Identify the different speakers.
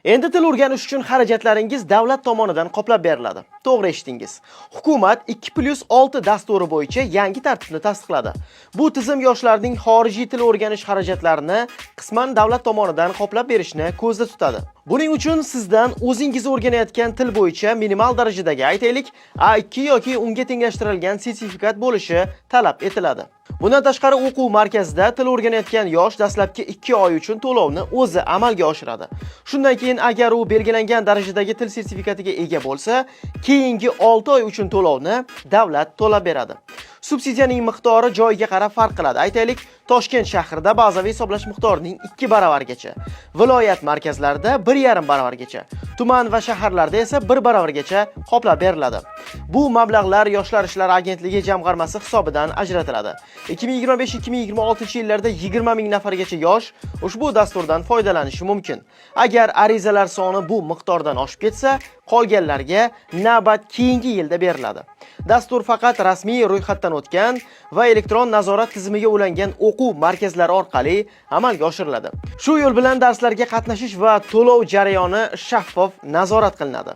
Speaker 1: Endi til o'rganish uchun xarajatlaringiz davlat tomonidan qoplab beriladi. To'g'ri eshitdingiz. Hukumat 2+6 dasturi bo'yicha yangi tartibni tasdiqladi. Bu tizim yoshlarning xorijiy til o'rganish xarajatlarini qisman davlat tomonidan qoplab berishni ko'zda tutadi. Buning uchun sizdan o'zingiz o'rganayotgan til bo'yicha minimal darajadagi, aytaylik, A2 yoki unga tenglashtirilgan sertifikat bo'lishi talab etiladi. Bundan tashqari, o'quv markazida til o'rganayotgan yosh dastlabki 2 oy uchun to'lovni o'zi amalga oshiradi. Shundan keyin agar u belgilangan darajadagi til sertifikatiga ega bo'lsa, keyingi 6 oy uchun to'lovni davlat to'lab beradi. Subsidiyaning miqdori joyiga qarab farq qiladi. Aytaylik, Toshkent shahrida bazaviy hisoblash miqdorining 2 baravargacha, viloyat markazlarida 1,5 baravargacha, tuman va shaharlarda esa 1 baravargacha qoplab beriladi. Bu mablag'lar Yoshlar ishlari agentligi jamg'armasi hisobidan ajratiladi. 2025-2026 yillarda 20 ming nafargacha yosh ushbu dasturdan foydalanishi mumkin. Agar arizalar soni bu miqdordan oshib ketsa, qolganlarga navbat keyingi yilda beriladi. Dastur faqat rasmiy ro'yxatdan o'tgan va elektron nazorat tizimiga ulangan o'quv markazlari orqali amalga oshiriladi. Shu yo'l bilan darslarga qatnashish va to'lov jarayoni shaffof nazorat qilinadi.